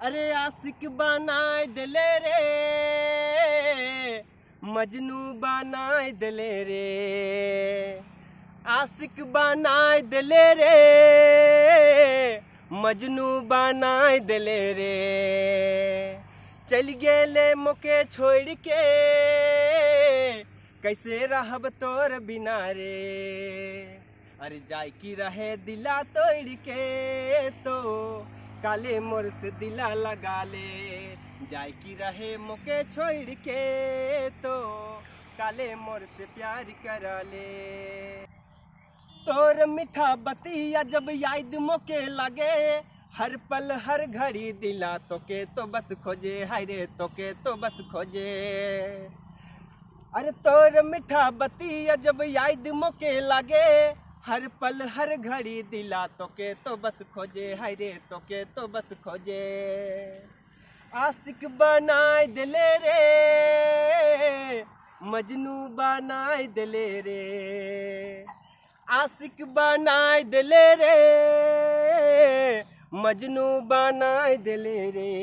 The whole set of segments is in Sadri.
अरे आशिक बनाए दिले रे, मजनू बनाए दिले रे, आशिक बनाए दिले रे, मजनू बनाए दिले रे। चल गेले मोके छोड़ के, कैसे रहब तोर बिना रे। अरे जाय की रहे दिला तोड़ के, तो काले मोर से दिला लगा ले। जाय की रहे मोके छोड़ के, तो काले मोर से प्यार करा ले। तोर मीठा बतिया जब याद मोके लगे, हर पल हर घड़ी दिला तोके तो बस खोजे, हाय रे तोके तो बस खोजे। अरे तोर मीठा बतिया जब याद मोके लगे, हर पल हर घड़ी दिला तोके तो बस खोजे, हाय रे तोके तो बस खोजे। आशिक बनाए दिले रे, मजनू बनाए दिले रे, आशिक बनाए दिले रे, मजनू बनाए दिले रे।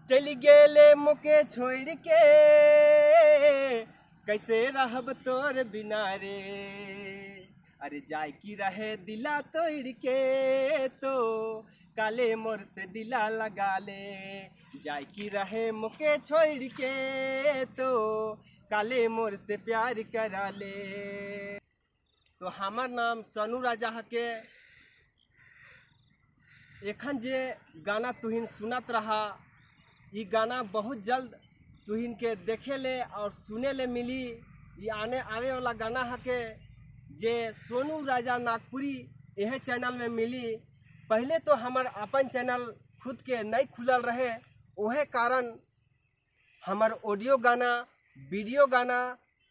चल गेले मोके छोड़ के, कैसे रहब तोर बिना रे। अरे जाय की रहे दिला तोड़ के, तो काले मोर से दिला लगा ले। जाय की रहे मोके छोड़ के, तो काले मोर से प्यार करा ले। तो हमार नाम सोनू राजा हके। एखन जे गाना तुहिन सुनत रहा, ई गाना बहुत जल्द तुहिन के देखे ले और सुने ले मिली। ये आने आवे वाला गाना हके जे सोनू राजा नागपुरी यह चैनल में मिली। पहले तो हमार अपन चैनल खुद के नहीं खुलल रहे, ओहे कारण हमार ऑडियो गाना, वीडियो गाना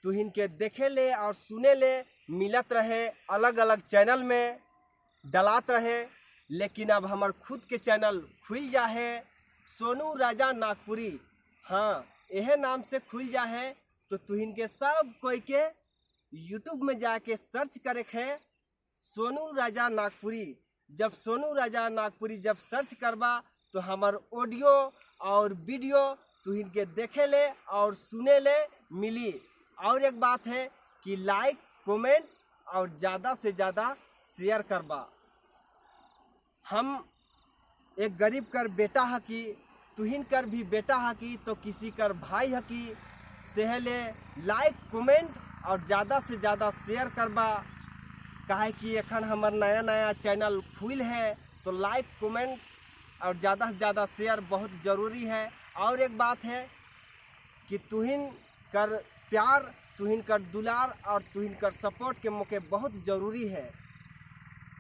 तुहिन के देखे ले और सुने ले मिलत रहे, अलग अलग चैनल में डलात रहे। लेकिन अब हमार खुद के चैनल खुल जा है, सोनू राजा नागपुरी, हाँ यह नाम से खुल जा है। तो तुहिन के सब कोई के यूट्यूब में जाके सर्च करे है सोनू राजा नागपुरी। जब सोनू राजा नागपुरी जब सर्च करबा तो हमार ऑडियो और वीडियो तुहिन के देखे ले और सुने ले मिली। और एक बात है कि लाइक, कमेंट और ज़्यादा से ज़्यादा शेयर करबा। हम एक गरीब कर बेटा हकी, तुहिन कर भी बेटा हकी, तो किसी कर भाई हकी, सेहले लाइक, कमेंट और ज़्यादा से ज़्यादा शेयर करबा। काहे कि एखन हमर नया नया चैनल खुल है, तो लाइक, कमेंट और ज़्यादा से ज़्यादा शेयर बहुत ज़रूरी है। और एक बात है कि तुहिन कर प्यार, तुहिन कर दुलार और तुहिन कर सपोर्ट के मोके बहुत ज़रूरी है,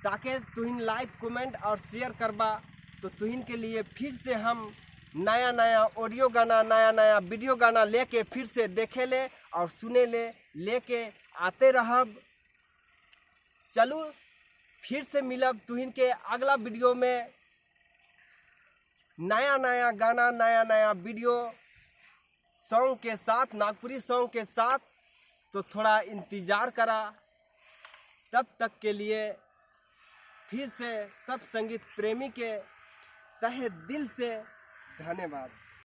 ताकि तुहिन लाइक, कमेंट और शेयर करबा तो तुहिन के लिए फिर से हम नया नया ऑडियो गाना, नया नया वीडियो गाना लेके फिर से देखे ले और सुने ले लेके आते रहब। चलू फिर से मिलब तुहिन के अगला वीडियो में नया नया गाना, नया नया वीडियो सॉन्ग के साथ, नागपुरी सॉन्ग के साथ। तो थोड़ा इंतज़ार करा, तब तक के लिए फिर से सब संगीत प्रेमी के तहे दिल से धन्यवाद।